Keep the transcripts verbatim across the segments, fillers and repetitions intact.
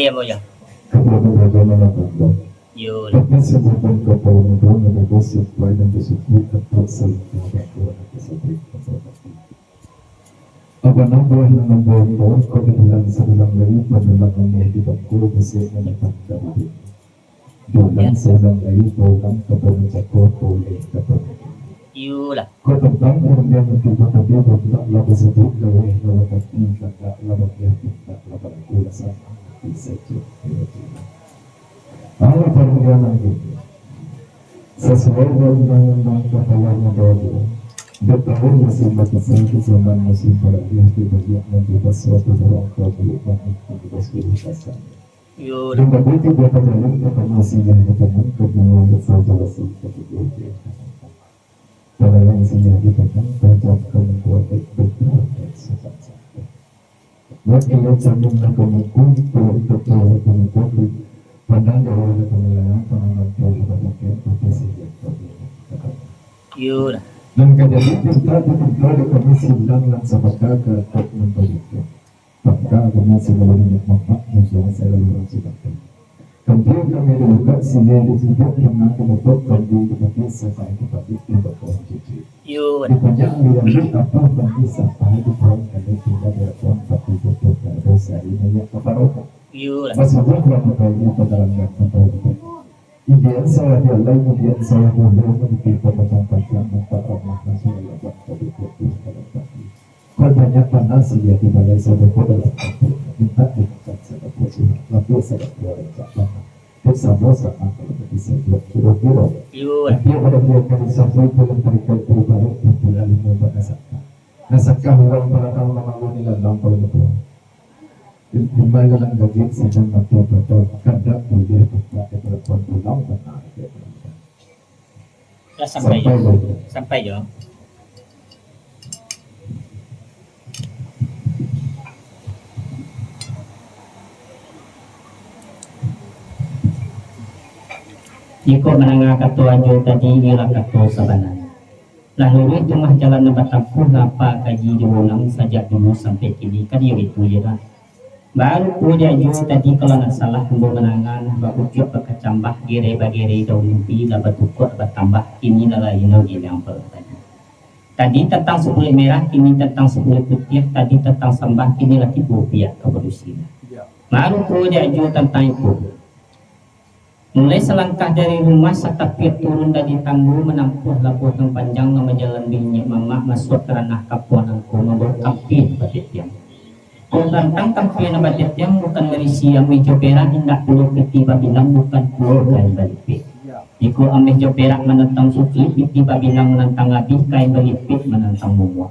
Ambo yo. Kapalo rajo nan bangga. Yo. Tapi sabutan kapalo mudo nan bebas, simpai nan basuku, ampek salingka bangga nan tasabik, ampek mati. Apo nan buah nan ambo imbau, kok diulang saulang lai, panulang ameh di bangko, busiek nan datang dari dunia. Diulang saulang lai, paulang ka panuncako, pauleh ka panuncako. Iyolah. Kok tantang parundiangan tibo tadi, bantuak lah basabuik, laweh lah batati, kandak lah bagiah, pintak lah balaku, lah sanang ati sajo. Alah parundiangan kini. Sasuai jo undang-undang kapalo mudo, dek taun masih bakisan, zaman musim baraliah, dibaliak nan bebas, waktu barang tabulik, manik nan bebas, bebas kasar. Yo. Dan bagi tibo pajalin, katanya singgah di taman, kedua besar jalasi, ketiga dia. Palayan singgah di taman, tajam ka muko, dek bentar, dek sopan santun. Buat kalian saling nak pemukul, kalau itu kalau pemukul, pandang jauh ada penilaian, panangan jauh ada pakaian, tapi singgah kami. Yo lah. Nan ka jadi pinta dipinta di kami silang nan sabaka ka atok nan baliak. Bangka kami sagalo niniak mamak, musuah sagalo urang sudah. Kampia kami dibuka, singgah di sibuak, tanah dibatok, kambing dipatik, sakai dipatik, dibatok cuci. Yo. Dipanjang diambil, apa kami sampai di puang kami tinggal di puang, tapi butuh kado sari minyak kaparo. Yo. Basubuah lah kami padalam dan sampai di puang. Idian sawah di alai, idian sawah di alai, maniti pamatang panjang, nampak ramah langsung laban, tapi butuh kado sari. Kok banyak tanah, singgah di balai sadako dalam kampung, mintak dimakan sadako surat, lapeh sadako rancak tanah. Dek samo sanang kalau tadi sajo, kiro-kiro. Iyo. Tapi pada dia kali sajo, bulan tarikal ibarat, bulan limo bana saka. Nah, saka urang palatang mamalu ni lalang kalau betul. Lima lalang gagik, sadang mati pada, kandak buliah buka, dek kalakuan pulang, bana, dek kalakuan. Lah sampai jo. Sampai jo. Jikok mandanga kato Ajo tadi, iyolah kato sabananyo. Lah luruih tangah jalan nan batampuah, lah apa kaji diulang sajak dulu sampai kini, kan iyo itu je lah. Baru ko di Ajo tadi, kalau ndak salah, ambo mandanga nah baujuak bakacambah, gerai-bagerai daun lumpi, lah batukuak batambah, kini lah lain lagi nan ambo tadi. Tadi tantang sapuluah merah, kini tantang sapuluah putiah, tadi tantang sambah, kini lah tibo pihak ka padusi. Baru ko di Ajo tantang iko. Mulai salangkah dari rumah, satapiak turun dari tanggo, manampuah labuah nan panjang, nan bajalan di niniak mamak, masuak ka ranah kampua nangko, mambaok kampia nan batetiang. Kok tantang kampia nan batetiang, bukan barisi ameh jo perak, indak pulo pitih babilang, bukan pulo kain balipek. Jikok ameh jo perak manantang susuik, pitih babilang manantang abih, kain balipek manantang mumuah.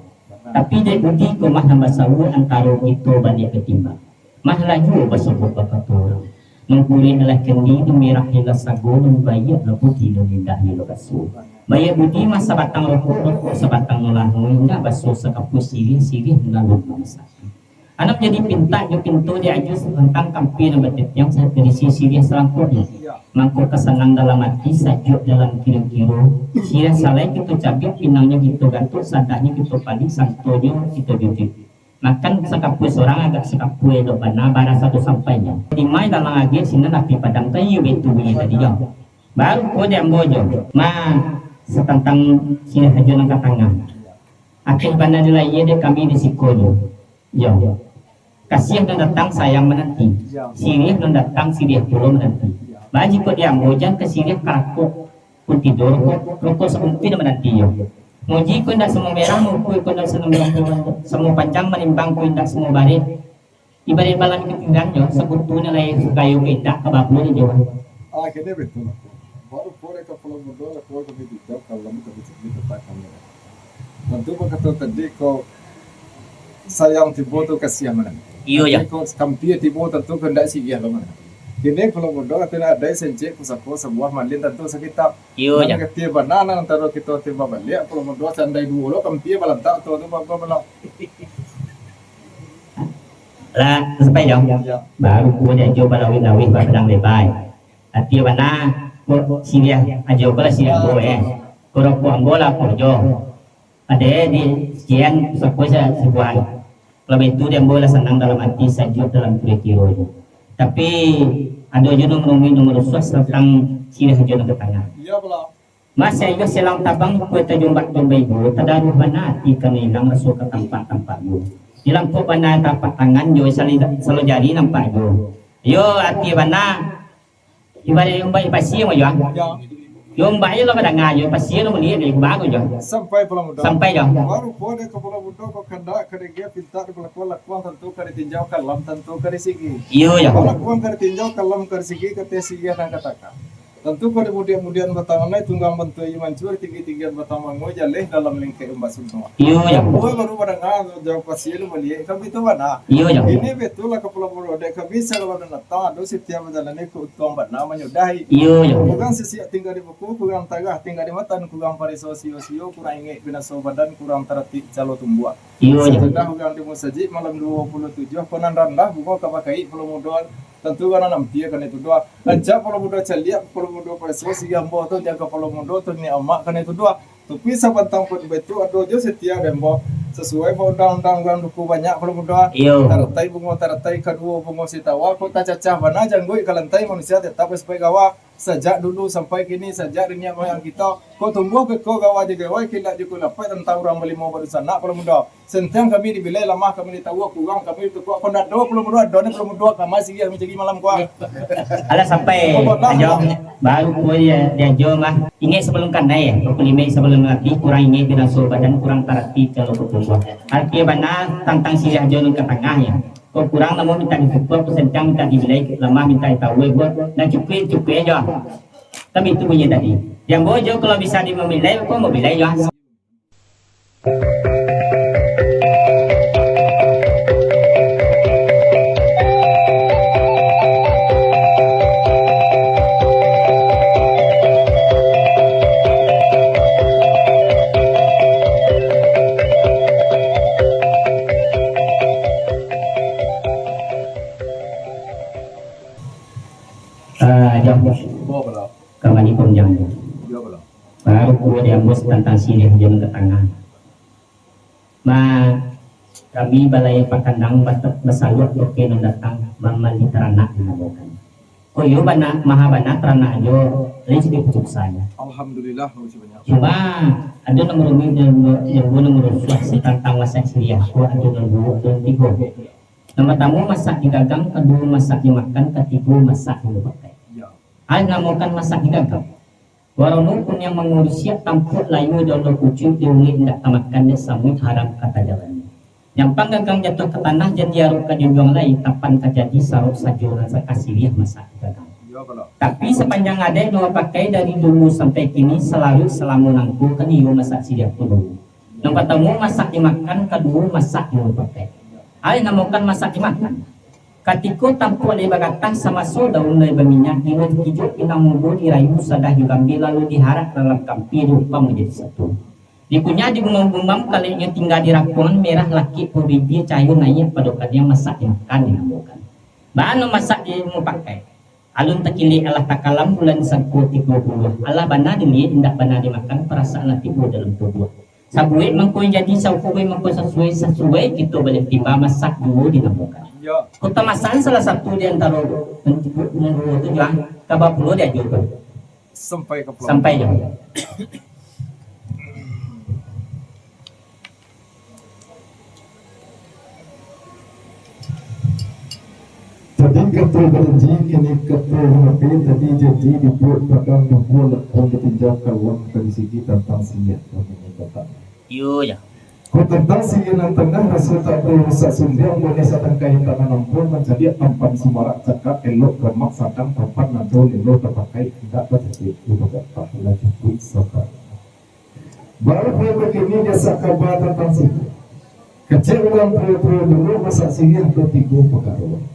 Tapi dek budi ko mah nan basawo antaro kito baliak batimbang. Mah lah juo basobok bakato urang. Nan kurek alah kendi, nan merah ilah sago, nan baiak lah budi, nan indah ilah baso. Baiak budi mah sabatang rokok, rokok sabatang nolano, indak baso sakapua siriah, siriah nan alun mamasak. Anak jadi pintak jo pinto di Ajo tantang kampia nan batetiang, sa-, barisi siriah salangkuahnyo. Mangko ka sanang dalam ati, sajuak dalam kiro-kiro. Siriah salai kito cabiak, pinangnyo kito gatok, sadahnyo kito palik, santonyo kito jujuik. Makan sakapua surang, agak sakapua elok bana, bara sado sampainyo. Dimai dalam agiah, sinan api padam, kan iyo baitu bunyi tadi, yo. Baru ko di ambo jo. Ma, satantang siriah Ajo nan ka tangah. Akeh bana dilayie dek kami di siko jo. Yo. Kasiah nan datang, sayang mananti. Siriah nan datang, siriah pulo mananti. Baa jikok di ambo, jan ka siriah, ka rokok pun tido, rokok, rokok sabumpin mananti yo. Muji ko indak samo merah, muku ko indak samo, samo panjang, manimbang ko indak samo bareh. Ibarat balam katiran yo, sabutu nan lai sagayo ko indak ka babun jo. Ah, kini betul. Baru pulang ka Pulau Mudo, lah pulang kami tiga, kalau kami kami sendiri tempat kami. Tantu bakato tadi, kok sayang tibo tu kasiah mananti. Iyo, tapi yo. Kok kampia tibo, tantu kandak siriah lo mananti. Kini Pulau Mudo, kato nak adai sencik pusako, sabuah malin tantu sakitab. Iyo, yo. Katia bana nan antaro kito tibo baliak, Pulau Mudo sandai duo lo, kampia balantak tu, tu bapa bala. Lah, sampai jauh. Yo. Baru ko di Ajo balawih-lawih, bapadang lebai. Katia bana, ko siriah Ajo ko lah siriah ambo, eh. Ko rokok ambo lah ambo jo. Ado di sian sakuah sa-, sabuah. Kalau baitu di ambo lah sanang dalam ati, sajuak dalam kiro-kiro jo. Tapi, ado jo nan marumik, nan marusuah, tantang siriah jo nan ka tangah. Iyo pulo. Masa iyo silang tabang, kue tajombak-jombak ibu, tadaruah bana ati, ka ilang raso ka tampak-tampak juo. Dilampok bana tapak tangan jo sali-, salo jari nampak juo. Iyo, ati bana. Ibarat ombak pasia mah, Juang. Yo. Yo, ombak iyo lah badanga, yo, pasia lah maliek, yo, bagus, yo. Sampai Pulau Mudo. Sampai, yo. Baru po dek ka Pulau Mudo, ko kandak ka digiah, pintak di balakuang, lakuang tantu ka ditinjau, kalam tantu ka disigi. Iyo, yo. Balakuang ka ditinjau, kalam ka disigi, ka teh siriah nan ka tangah. Tantu ka dimudiak-mudiak batang anai, tunggang bantuak iyo mancua, tinggi-tinggian batang mangoi, jaleh dalam lingkek ombak suntuang. Iyo, yo. Buah baru badanga, jauah pasia lah maliek, kan bitu bana. Iyo, yo. Ini bitu lah ka Pulau Mudo, dek ka bisa kalau datang, ado sitiap bajalan ko untuang bana manyudahi. Iyo, yo. Kurang sisiak tingga di buku, kurang tarah tingga di matan, kurang pareso sio-sio, kurang ingek binaso badan, kurang taratik calo tumbuah. Iyo, yo. Sarendah urang di musajik malam duo puluah tujuah, ko nan randah bungo ka bakaik Pulau Mudo, tantu urang nan ampia kanai tuduah. Rancak Pulau Mudo caliak, Pulau Mudo pareso, siriah ambo tu jago Pulau Mudo tu ni amak kanai tuduah. Tapi sabantang pun baitu ado jo sitiap dek ambo. Sasuai baundang-undang urang duku banyak Pulau Mudo. Iyo. Taratai bungo taratai kaduo bungo sitawa, ko tacacah bana jangguik ka lantai manusia tatap basipaik gawa. Sajak dulu sampai kini, sajak di niat moyang kito, ko tumbuah beko gawa jo gawai, kilat jo kulapai, tantang urang balimo badusanak Pulau Mudo. Santiang kami dibilai, lamah kami ditawua, kurang kami ditukuak, ko ndak ado Pulau Mudo, ado ni Pulau Mudo, kama siriah kami cari malam ko. Alah sampai, ajo, baru ko dia, dia ajo mah. Ingek sabalum kanai, bakulimek sabalum mati, kurang ingek binaso badan, kurang taratik calo batumbuah. Arati bana tantang siriah jo nan ka tangah, yo. Ko kurang namo mintak ditukuak, ko santiang mintak dibilai, lamah mintak ditawua, buek nan cukuik, cukuik ajo. Kan itu bunyi tadi. Yang bojo kalau bisa di mamilai, ko mamilai jo. Ah, jam. Bo bala. Kamari pun jam. Yo bala. Baru kuo diambus tantang siriah jo nan ka tangah. Ma, kami balayia pakandang bat-, basaluak oke nan datang mamali taranak dinamokan. Ko iyo bana, maha bana taranak jo, lain sudah putusannya. Alhamdulillah, makasih banyak. Cuma, ado nan marumik, nan, nan, nan marusuah tantang masak siriah ko, ado nan duo, ado nan tigo. Nan partamo masak digagang, kaduo masak dimakan, katigo masak dipakai. Ya. Ai namokan masak digagang. Warano kuniang mangurusiak, tampuak layua daun kucuik, diulek indak tamakan, dek samuik haram ka tajalani. Nyampang gagang jatuah ka tanah, jadi arok ka junjuang lai, tapan ka jadi sarok sajo nan saka siriah masak digagang. Yo, bala. Tapi sapanjang adaik nan bapakai dari dulu sampai kini, salalu salamo nangko kan iyo masak siriah tu dulu. Nan partamo masak dimakan, kaduo masak dipakai. Ai namokan masak dimakan. Katiko tampuak lai bagatah, samaso daun lai baminyak, dilo dikijok pinang mudo, dirayu sadah jo gambia, lalu diharak dalam kampia, diumpam manjadi satu. Dikunyah digumam-gumam, kaleknyo tingga di rapuangan, merah lakik pun bibia, cahayo naiak pado kaniang, masak dimakan dinamokan. Baa nan masak dimupakai? Alun takilek alah takalam, bulan sangko tigo puluah. Alah bana diliek, indak bana dimakan, parasaan lah tibo dalam tubuah. Sabuik mangko jadi, saukuik mangko sasuai, sasuai kito baliak timba, masak juo dinamokan. Yo. Kota Masan salah satu di antaro nan duo tu, Juang, kaba pulo diajukan. Sampai ka pulau. Sampai, Juang. Tadi kato bajanji, kini kato mati, tadi janji dibuek padang, dibuek lakuang, ditinjau kaluang, tadi sigi tantang siriah kami ni datang. Iyo, ya. Ko tantang siriah nan tangah, raso tak bari rusak sumbiang, buliah satangkai tangan ampun, mancaliak tampan sumarak cakak, elok gamak sadang, tampan nado lilo tapakai, indak bacacek, ibarat pahala cukuik sabar. Baru pulo kini diasak kaba tantang siriah. Kecek urang tuo-tuo dulu, masak siriah tu tigo pakaro.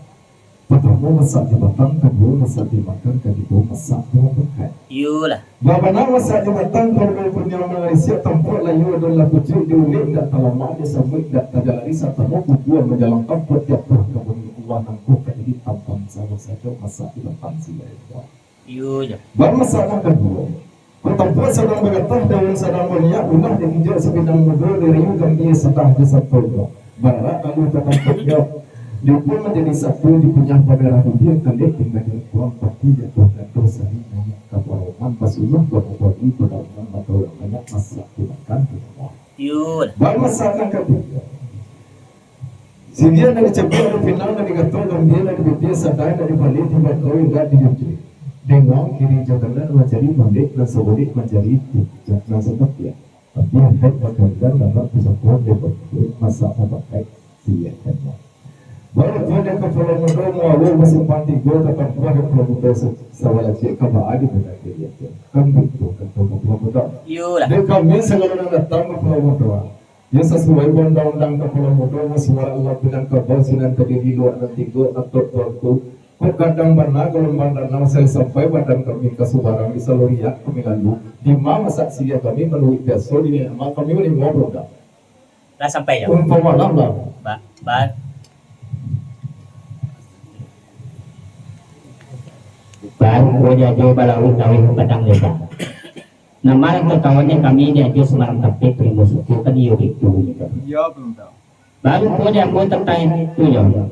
Partamo masak di batang, kaduo masak di batang, katigo masak di batang. Iyolah. Babana masak di batang, kalau punyo mangarisiak tampuak layua daun lah pucuik, diulek indak talamak, disamuik indak tajalari, satamo kubuan manjalang tampuak, jatuah ka bumi Allah, nangko ka jadi tampan sajo-sajo masak di batang siriah. Iyo, jo. Bamasak nan kaduo, ko tampuak sadang bagatah, daun sadang baliak, ulah dikijok sapinang mudo, dirayu gambia sadah jo satonyo. Bararak lalu ka tampuaknyo, Di pun manjadi satu di kunyah pamerah bibia, kalek tingga di kuang pati jatuh gando saling naiak ka paroman, basulah bamubali padaungan, bataulang banyak masak dimakan di rumah. Yun. Bamasak nan katigo. Siriah nan dicabuik, nan pinang nan digatok, gambia nan dibibia, sadai nan dibali, tibo kawin indak dijujuik. Denguang kiri jo kanan mancari, bulik nan sabulik mancari, nan satapia. Tapi handak bakandang, lamak pusako, dek bakulik, masak mapakai, siriah kanyang. Baru tu dek kapalo mudo, muawo basimpang tigo, tatampuah dek kapalo mudo sa-, sabalacik, ka baa di mudo kiri ajo. Kan baitu kato kapalo mudo. Iyolah. Dek kami sagalo nan datang kapalo mudo, ah. Yo sasuai baundang-undang kapalo mudo, masuarak lah Minangkabau, sinan tadiri luak nan tigo, atok tuanku. Kok gadang bana galombang danau, sae sampai badan kami ka subarang, di Saloriak kami lalu, dima masak siriah kami manuruik biaso, di niniak kami manimo budak. Lah sampai jo. Umpamo malam lah. Ba-, ba-, Baru ko diajo balauik laweh padang lebar. Nan malam takawannyo kami diajo sumalam tapek, tarimo suku ka diyo bitu gitu. Iyo, belum tahu. Baru ko di ambo tantang itu jo.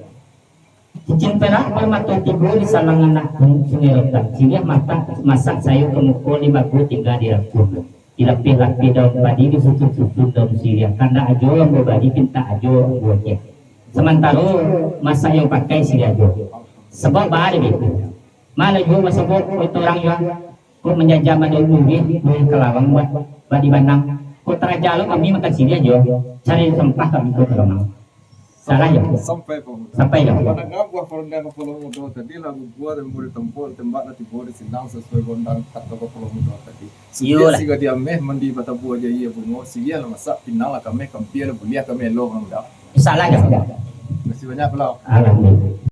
Cicin perak parmato tigo di salang anak Sungai Rotan. Siriah masak, masak sayur ka muko, limbago tingga di rakuah. Dilapih-lapih daun padi, disusun-susun daun siriah. Kandak ajo ambo bari, pintak ajo ambo agiah. Samantaro masak yang pakai siriah ajo. Sabab baa dek itu. Malah juo basobok kok itu urang juo. Kok manjajah mano buruih, buruih kalawang buat, buat di banang. Kok taraja lo kami makan siriah juo. Cari sampah kami ko ka rumah. Salah yo? Sampai, Pak Muda. Sampai yo? Mandanga buah parundiangan Kapalo Mudo tadi, lah guguah dari murid tempur, tembak lah tibo di sindang, sasuai gondang kato Kapalo Mudo tadi. Iyolah. Sugih siga diameh, mandi batabuah jo aia bungo, siriah lah masak, pinang lah kameh, kampia lah buliah, kameh lo, Pak Muda. Salah yo? Terima kasih banyak, Pulau. Alhamdulillah.